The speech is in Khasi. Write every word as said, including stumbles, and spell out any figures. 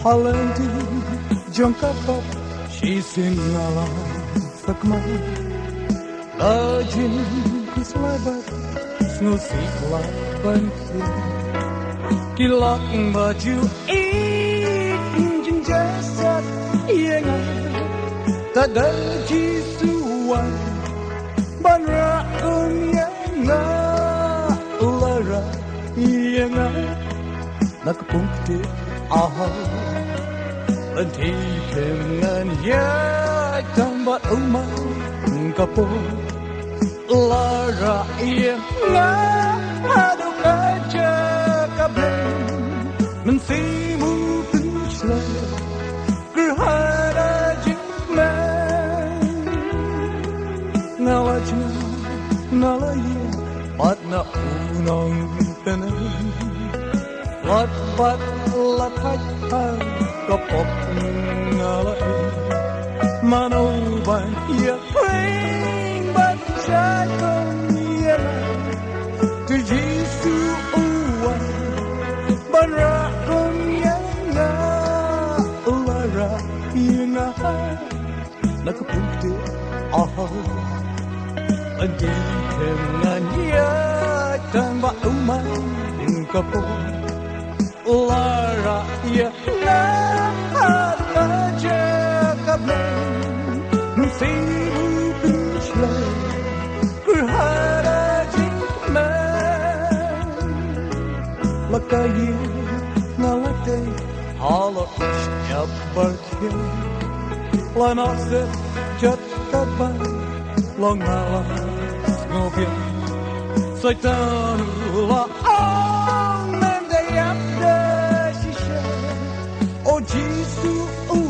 Ha lynti jong ka pop shisien nga la sakma. La jin ki sngewbha sngewsih la ban khia. Ki lok ba ju ïeit jynjar sat ïa nga. Tad da Jisu wan ban rah um ïa nga, la rah ïa nga na ka pung kti. Aha, lynti phem ngan ïaid tang bad u man ka pung. La rah ïa nga haduh ka jaka blei. Mynsiem u pynshlur kyrhai da jingkmen. Nga la jngai, nga la ïeng bad na u nongpynim. Wat bad la thait ha ka pop nga la ïeng. Mano ban ïa pyrshang ban shai kum ïa nga. To Jisu u wan ban rah kum ïa nga, la rah ïa nga na ka pung kti. Aha, lynti phem ngan ïaid tang bad u man ka pung. La rah ïa nga ha ka jaka blei. Mynsiem u pynshlur kyrhai da jingkmen. La ka ïing nga la tei ha la u shyiap barkhia. La noh seh jot katba long nga la sngewbiang. Soitan u la ong, men da ïap da shisha. O Jisu, u